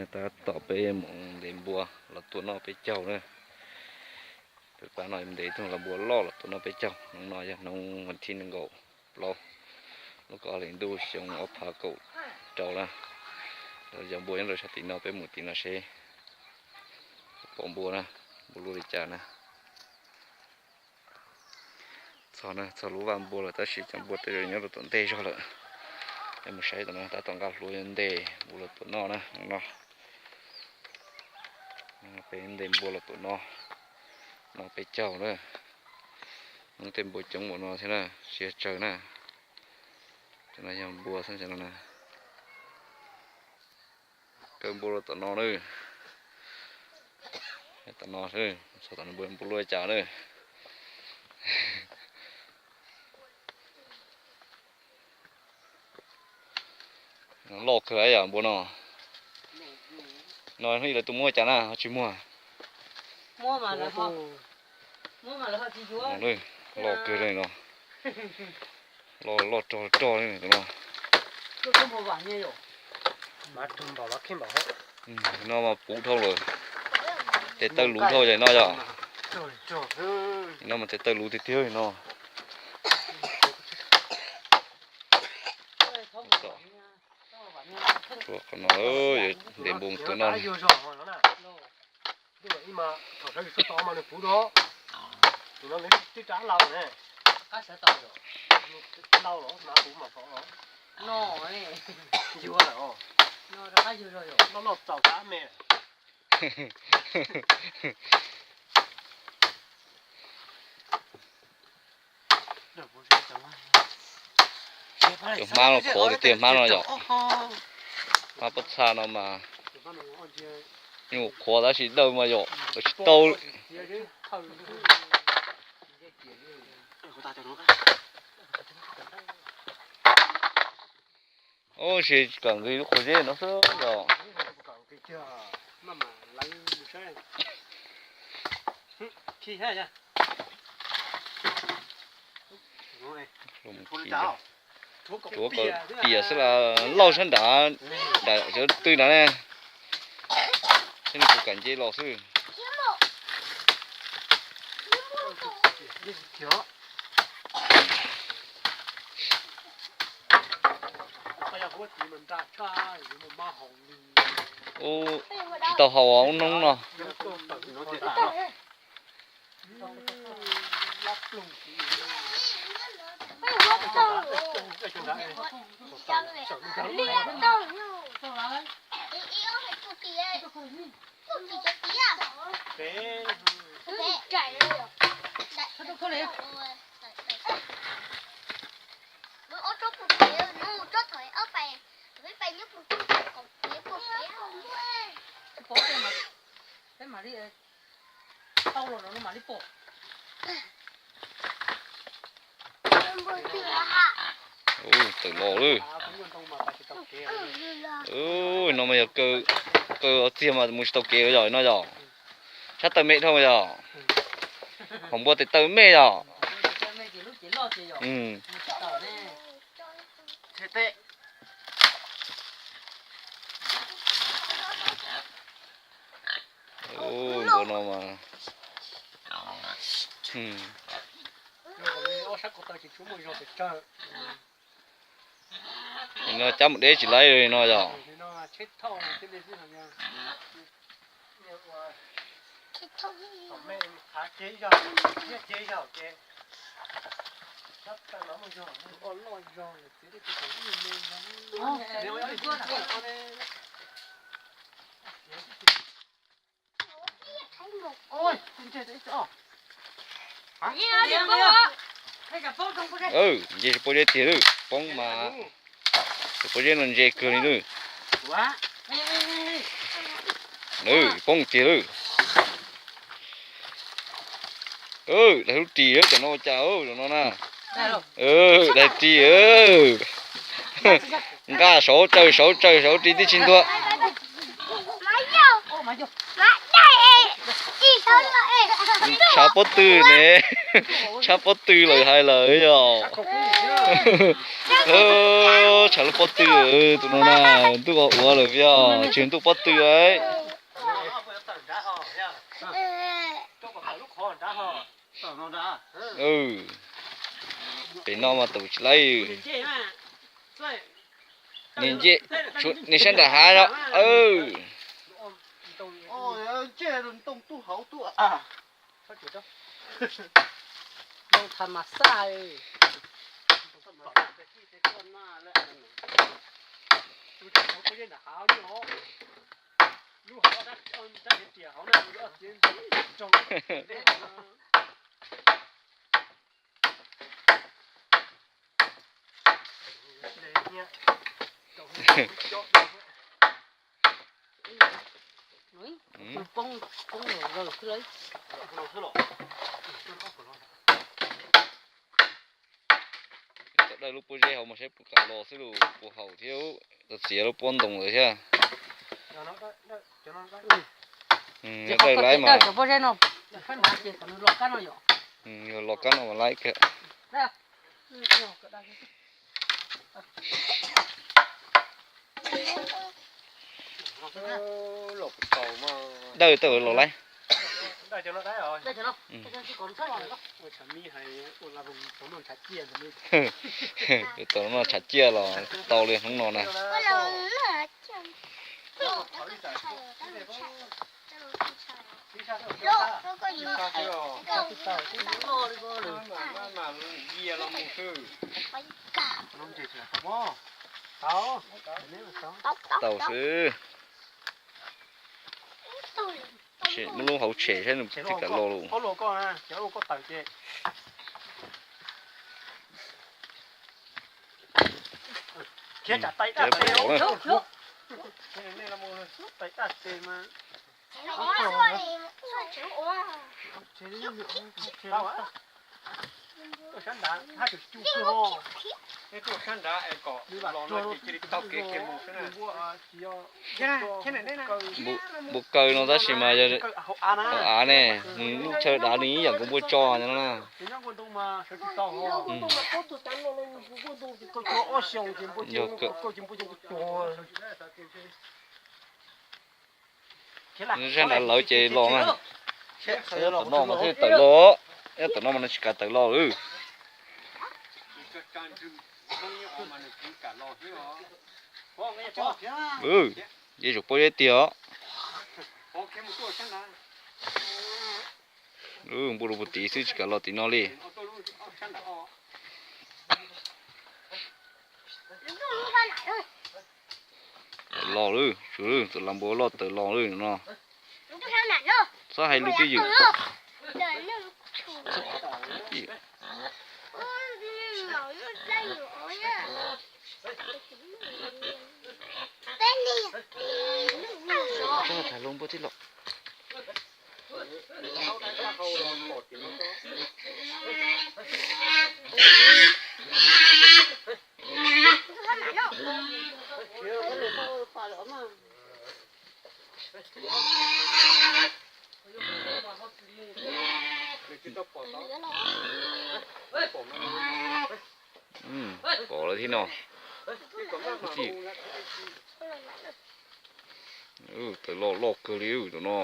Tab tom peb mus ntes npua los tua noj peb caug na. Peb pab no ntes ib tug los npua loj los tua noj peb caug. Hnub no yog hnub vas thib nees nkaum plaub, lub kaum ob hlis ntuj xyoo ob phav kaum rau na. Lawv yog npua nyob rau sab tim no, peb mus tim no seb pom npua na, npua lub li cas na. Txog na, txog lub vaj npua lawm tab sis cov npua tej zaum nyob rau tom ntej zog lawm. Peb mus saib tom no, tab tom nqa hluav ntes npua los tua noj na no. Peb ntes npua los tua noj, noj peb caug na. Muaj tej npua coob npaum no thiab na, siab tsawg na. Cov no yog npua xwb cov no na. Kaw npua los tom no na. Tom no xwb, txog tom no npua, npua lub li cas na. Loj kawg yom npua no. No hnub ib lawv tuaj muab cas na ho tsis muag. Loj kawg li no. Loj, loj rog rog li no. No mas puv dhau lawm. Tes taw luv dhau li no yom. No mas tes taw luv tiag tiag li no. Qhov no ntes npua mus tua noj. Cov hmab no qhuav tiag tiag hmab no yom. Hmab pob txha no mas nyuam qhuav tab sis dawb mas yom, tsis tau. Ub, tsis kam nqis lub qhov zeb no xwb yom. Tsuav kom piam xwb las lauj sab nrad, nram cov tw nrad ne. Saib nws puas kam nce los xwb. Ub, tsis tau haus ub noob no. Ub, tawm los lawm. Ub, no mas yog kaw txiag mas mus tsis tau kev yom no yom. Sab taw me dhau yom. Hauv npua tes taw me yom. Npua no mas no cab mus deb tsis laib li no yom. Nce pob zeb tiag lawm, poob mas, pob zeb no ntse kawg li lawm. Poob tiag lawm. Daig lub ris tam no cas tam no na. Daig ris, nqa saud tsaws saud tsaws saud ris tib tsis ntuag. Tshav pob tw ne, tshav pob tw lawm hais lawm yog. Tshav lub pob tw, tus no na, ntuj ua lawm yog tsis ntuj pob tw. Pem no mas tau tsis laib. Nws nce, nws sab nram hav no. Poob, poob los lawm xwb lauj. Tau dawj lub pob zeb hauv mas saib puas kam los xwb los, puas haum thiab. Tau txiav lub pob ntoo lawm thiab. Dawj laib mas. Yog los kab no mas laib kawg. Dawj tawm los laib. Tau noj tshav ciaj los tau li hnub no na. Tau xwb. Muab lub hauv tshem saib nws twb kam los lawm. Npua kaw no tab sis mas yog hauv av ne, lub chaw dav nws ib yam nkaus npua tso no na. Sab nrad lawv ces los na. Nyob tom no mas thiaj tawm los, nyob tom no mas nws tsis kam tawm los lawm. Ces zaum pob zeb tiag os. Npua rau puag tid xwb tsis kam los tim no li. Tawm los lawm, tus las npua loj tawm los lawm no. Txhob hais lus twj ywm. Tham lus npua tij los. Pom lawm thiab no. Tawm loj loj kawg li tus no.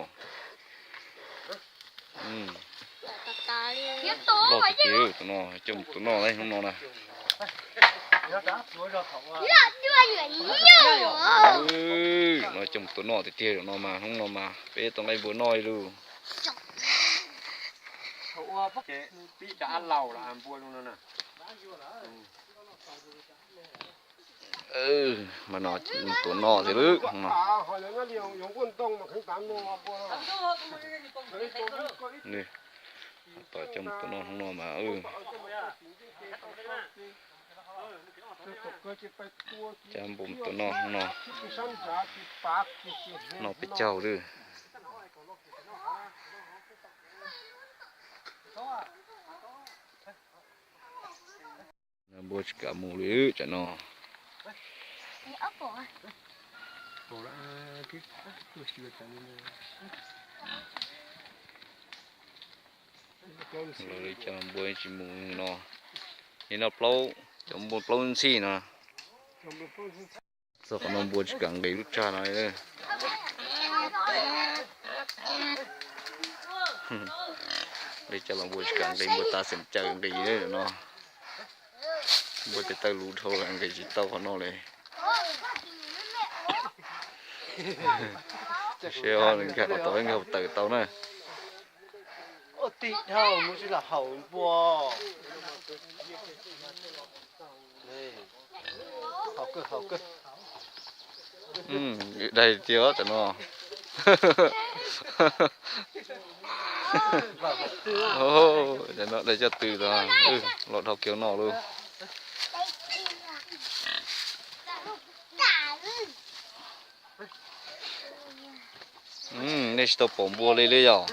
Loj tiag tiag tus no, coj mus tua noj hnub no na. No coj mus tua noj tiag tiag no mas hnub no mas peb tau nqaij npua noj li lus. Mas no tua noj thiab lub no. Tom coj mus tua noj hnub no mas coj npua tua noj hnub no. Noj peb caug lawm. Npua tsis kam mus li tsam no. Los li cas npua tsis mus no. Li no plaub Cov npua plaub ntxhij no. Txog qhov no npua tsis kam nqis lub tsag no li. Li cas los npua tsis kam nqis, npua tas xeem caws nqis no. Npua tes taw luv dhau lawm nqis tsis tau qhov no li. Seb nkag qhov tod nkag tawm tau na. Daig tiag tam no. Tam no daig coj tw tas, los dhau kiag no lauj. Nej tsis tau pom npua li li yom?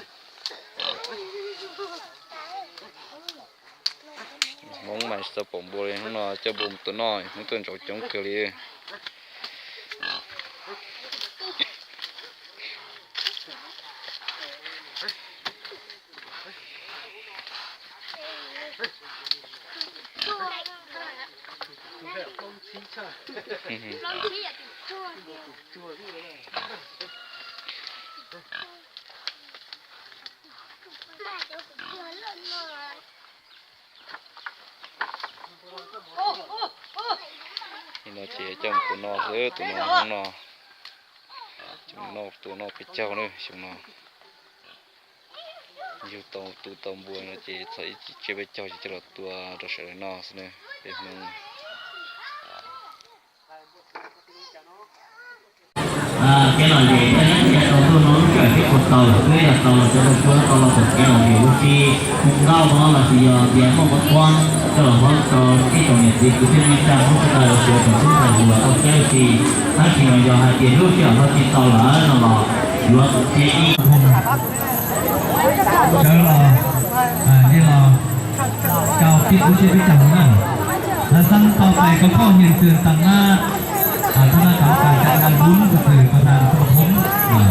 Hmoob mas tsis tau pom npua li, hnub no coj npua mus tua noj, hnub tuaj ntsaum coob kawg li. Nim no ces coj mus tua noj xwb, tua noj hnub no. Coj mus noj, tua noj peb caug na xyoo no. Yug tau tu tau npua no ces txog ib tsiab peb caug ces coj los tua rau sawv daws noj xwb na, peb Hmoob. Kev lom zem thiaj li tau tuaj no lub sij hawm thiab puas tau lawm, twb yog tau los cov tau cuab tau los tom kev lom zem ua si, mus nkauj no los sis yog tias muaj mov kuab coj los hlob rau tib tsoom niam txiv kwv tij neej tsa Hmoob sawv daws los sis tsoom tub ntxhais hluas tau siab ua si. Tab sis mas yog hais tias lub sij hawm no tsis tau lawm no los yuav tus tiag ib sawv los, nej los rau pib kuv siab peb caug na. Là sân tàu tải có kho hiện trường tận mát, à, thôn An Thắng, xã An Phú, từประธานสมาคม à,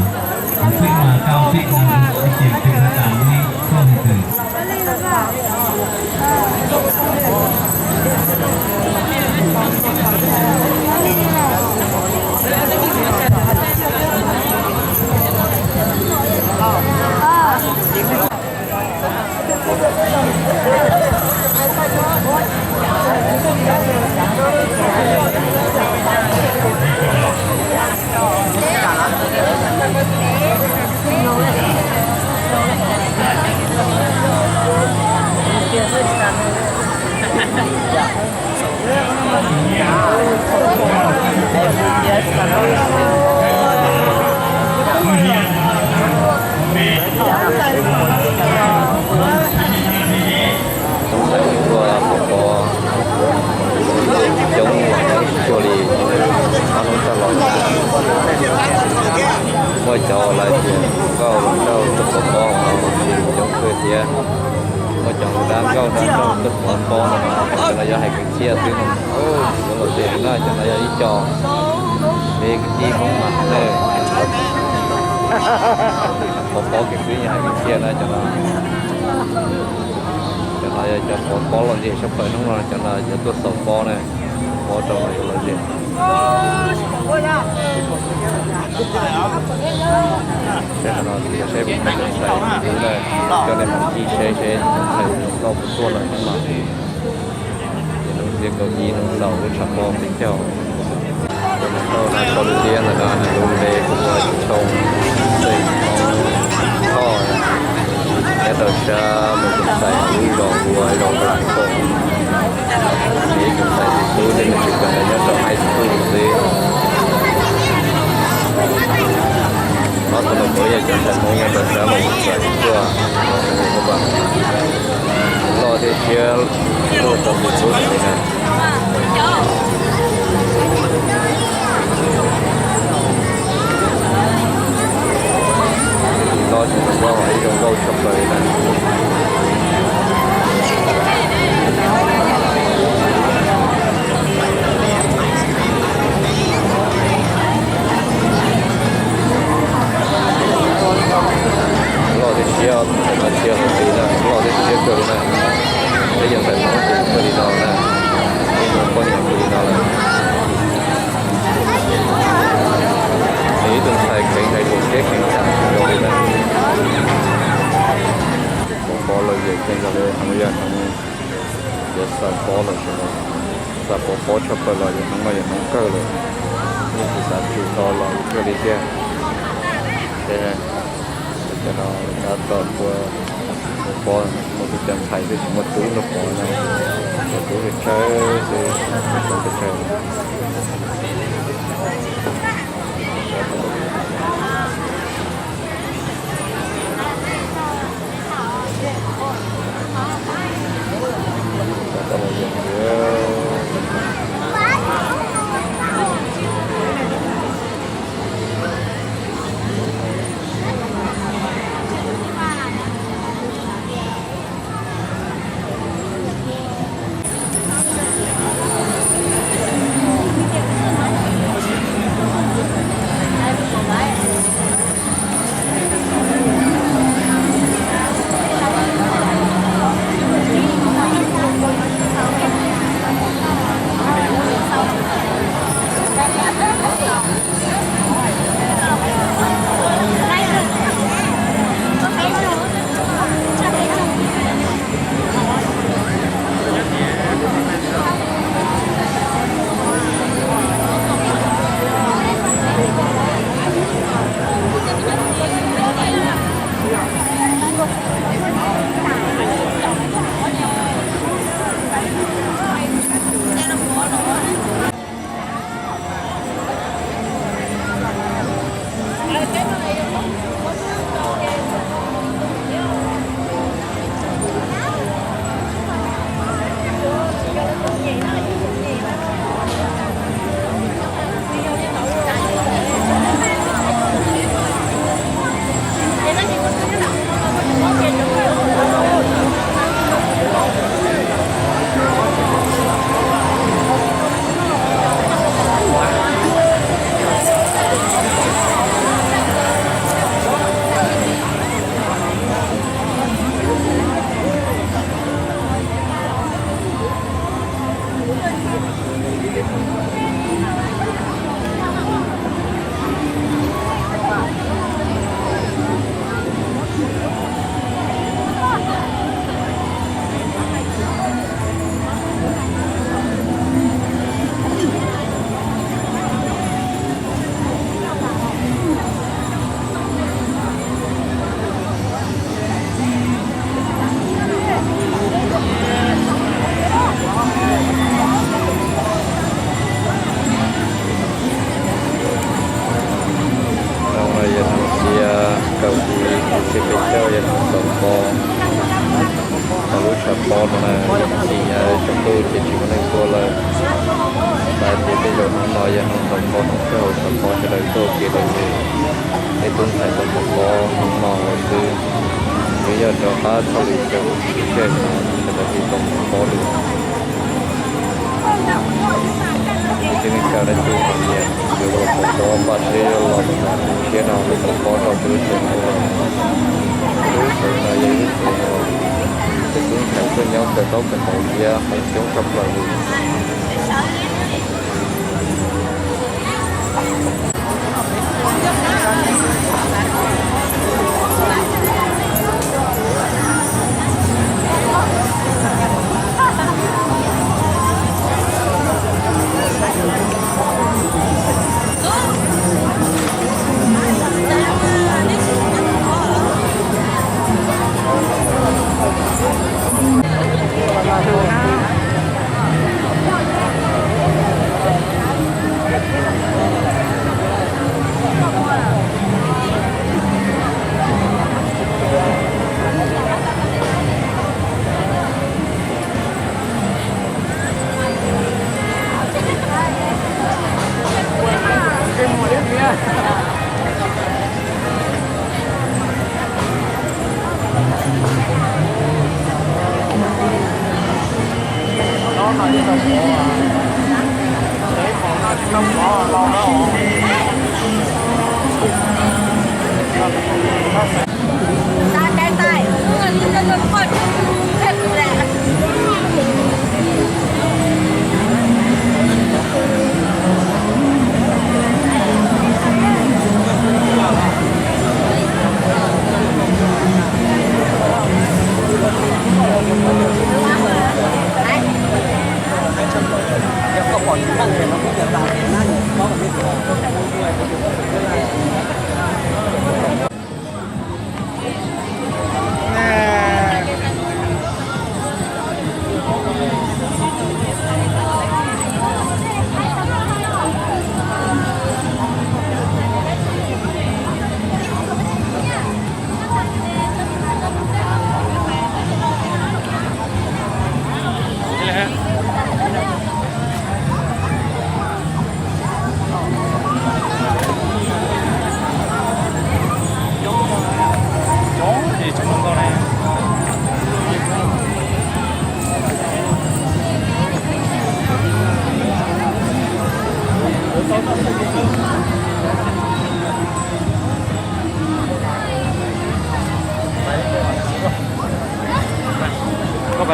à, quyết mà cao quyết mà đi kiểm tra tạm đi kho hiện trường. Tus ntxhais tuaj pov pob coob, coob tsis cuag li ob hnub tag los. Muaj cov lawv tias nkauj hluas nraug tuaj pov pob no coob kawg thiab. Muaj cov dab nkauj dab nraug tuaj pov pob no, cov no yuav hais kwv txhiaj xwb no. Cov lom zem na, cov no yog ib co me kwv tij Hmoob mas na, pov pob kev xwb yuav hais kwv txhiaj na cov no. Cov no yog cov pov pob lom zem tshaj plaws hnub no, cov no cov tuaj xaus pob na, pob rau lom zem. Seb qhov no tus yog seb puas muaj cov ntxhais ub na, coj nej mus ncig seb seb cov ntxhais zoo nkauj puas tuaj lawm hnub no. Ces lub ntiab kaum ib no xaus lub tshav pob peb caug. Cov ntxhais no sau lub ntiab ntawm no nws lub npe hu ua Tshoo Xeem Hmoob Thoj, nyob rau sab mus tus ntxhais lub zos hu ua zos Nplam Koom. Ces tus ntxhais tus tub ces nws tsis kawm ntawv, nyob rau high school xwb. Ob tug no puav yog cov ntxhais Hmoob nyob rau sab mus tus ntxhais tuaj, loj thiab siab tuaj rau tus tub li na. Loj tsis zoo nkauj, ib zoo nkauj tshaj plaws li na. Loj thiab siab, tus ntxhais no siab heev li na, loj thiab siab kawg li na. Peb cov ntxhais Hmoob ces kawg li no na. Ib hnub Poj niam kuv li no lawm. Nws ib tug ntxhais kheev hais lus siab kheev tham rau li ntawd. Pov pov los yawm ceev zoo li heev li, yog heev li. Yog xav pov los sawv daws xav pov pov tshaj plaws los yog hnub no yog hnub kawg lawm. Yeej tsis xav tsum tau los kawg li tiag. Ces cov no tab tom tua pov, muaj tub cov ntxhais twb tsis muaj tub nrog pov no, cov tub tsawg tsawg xwb, tub tsawg tsawg. Hnub no yog hnub xiab kaum ib, hnub xiab peb caug, yog hnub xaus pov. Thaum lub tshav pob no na, txij yav tsaus ntuj ces tsis muaj neeg tuaj lawm. Xav tias tej zaum hnub no yog hnub xaus pov, hnub kawg hauv tshav pob, sawv daws tuaj ua ke los yog tej tub ntxhais tau xaus pov hnub no lawm xwb. Nws yog rov qab txhaj li caum tsis tseg xav sawv daws thiaj tau xaus pov li. Ib tsoom neej tsa dab tsi ho nyiam yuav los xaus pov npaj siab los xav tu siab no los xaus pov rau kuv lub xeev no. Lub xeev no yog ib lub xeev uas cov tub ntxhais tuaj nyob kawm ntaub kawm ntawv thiab hauv coob tshaj plaws li.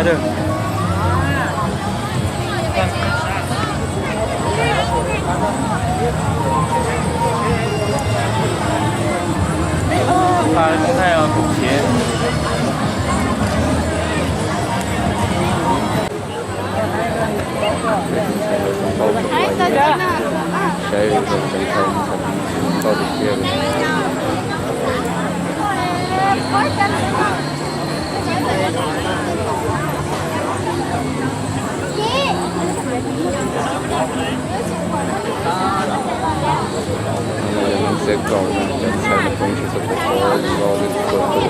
Đây. Pha cũng thay cục chiến. Saib tus tseem thawj mus saib tus tseem thawj tiag tiag li. Lub tsev kaum no cov ntxhais no poob tsis tau pov pov zoo li tuaj tuaj.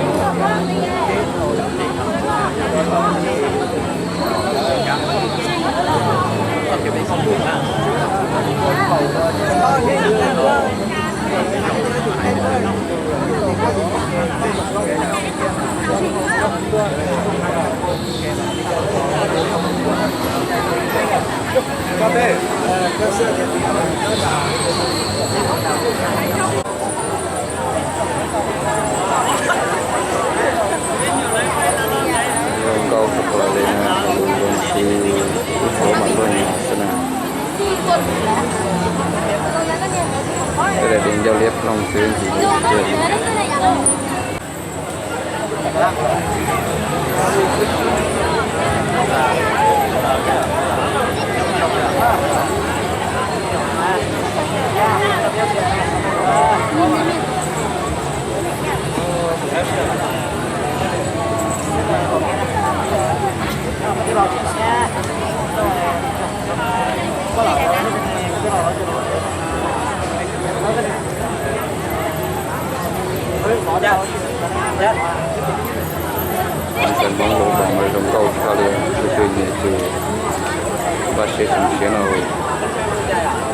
Zoo nkauj kawg li na, lub nroog si, lub suav mas luaj nyob xwb na. Tej daim ncauj liab ploog xwb ntxim li tiag. Ntxhais Hmoob lub nroog no zoo nkauj tshaj li, tus twg nyiam ces npaj siab tsoom siab no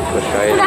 tuaj saib.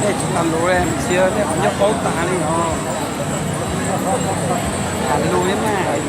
Tej tsis tas lus li, mus ntsia tej qhov ncauj paub tas li os. Tas lus thiab mas.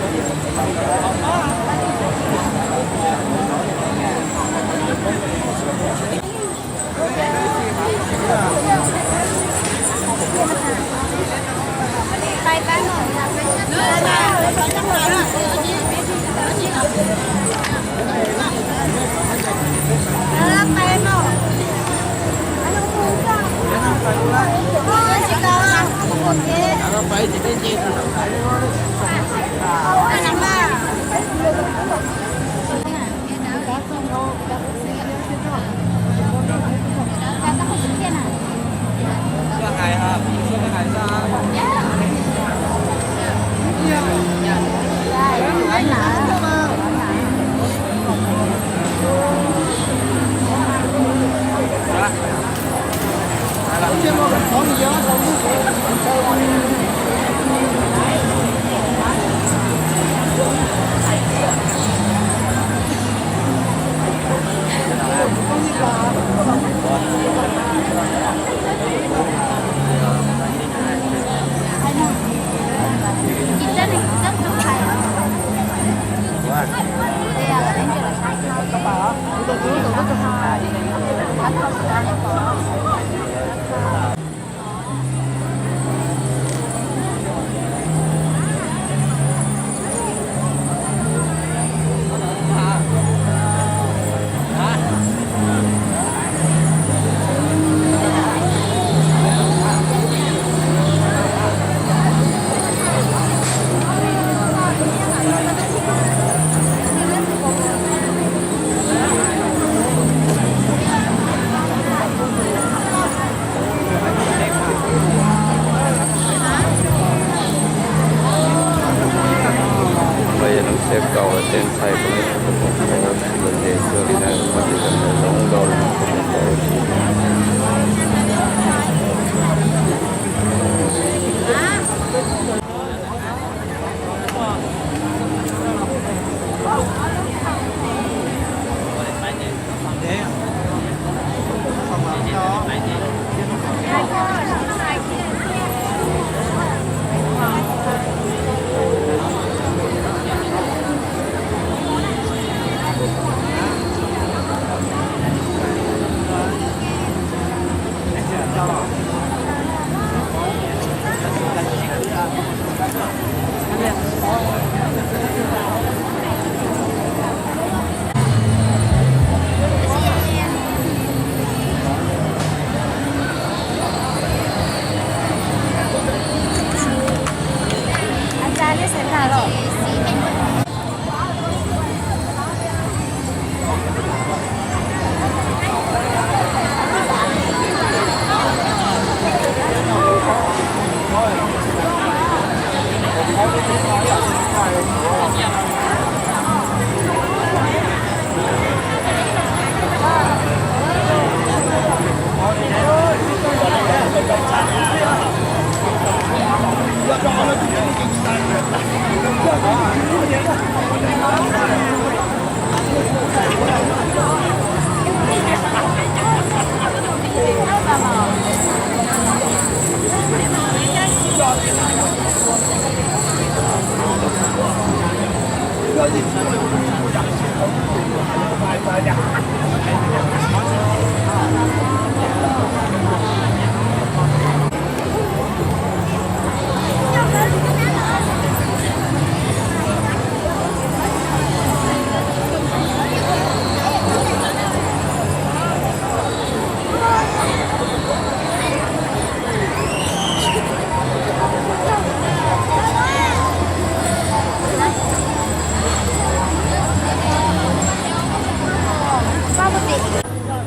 Lawv yog lub tsheb kaus tej ntxhais, lawv tsis tau pom qab lawv ces tuaj li na, qhov tsis tau zoo nkauj li.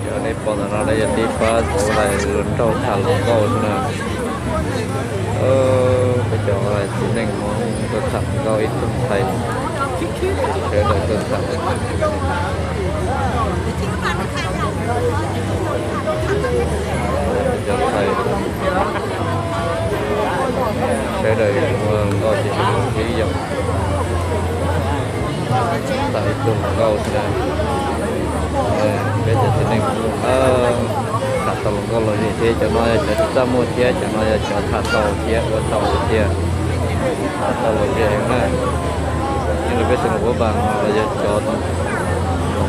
Cov nej pom ntawm no yog tib pab txhua tus los nrog tham hluas nkauj xwb na. Peb cov txiv neej Hmoob tuaj tham hluas nkauj ib tug ntxhais, sawv daws tuaj tham. Cov ntxhais sawv daws mus nkauj ces sawv daws ib yam tham ib tug hluas nkauj xwb na. Peb cov txiv neej tham tau hluas nkauj lom zem thiab, cov no yog cov tsis txaj muag thiab, cov no yog cov tham tau thiab ua tau thiab, tham tau lom zem na. Yeej li peb xeem Luas Paj Npas no los yog cov hluas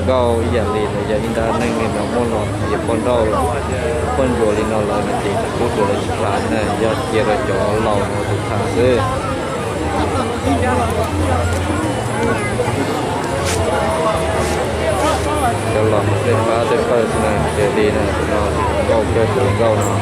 nkauj ib yam li lawv yog ib nrab neej li no muaj los yog poj nrauj los poj ntsuam li no lawm no ces tub rua lawv tsis pab na, yog cia rau cov laus no tus tham xwb. Cov laus no tej pab tej pawg xwb na, cia li na, tus no nkauj kawg tus nkauj no.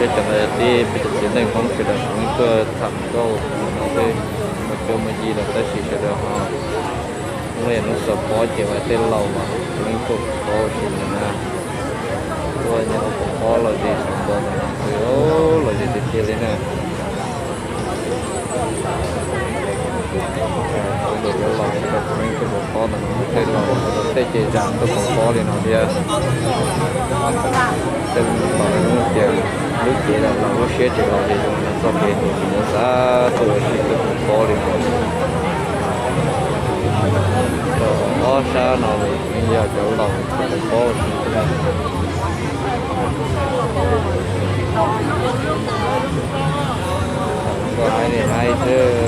Peb cov no yog tib peb cov txiv neej Hmoob sawv daws kuj tuaj tham nkauj no xwb, muaj cuab muaj yig los tab sis sawv daws ho muaj yam lub xav pob ces ua tej laus los kuj tuaj pov pob ua si ntawd na. Tuaj nyob pov pob los zem xav nto ntawm no xwb, los zem tiag tiag li na. Sawv daws cov laus sawv daws kuj tuaj pov pob ntawm no, tej laus tej ces zam tuaj pov pob li no thiab. Tej laus lub tias lub cev los laus lub siab tsis laus ces zoo li no txoj kev mus tsis mus xav tuaj ua si tuaj pov pob li no. Rau ob sab no los yeej yog cov laus pov pob ua si xwb na. Ê,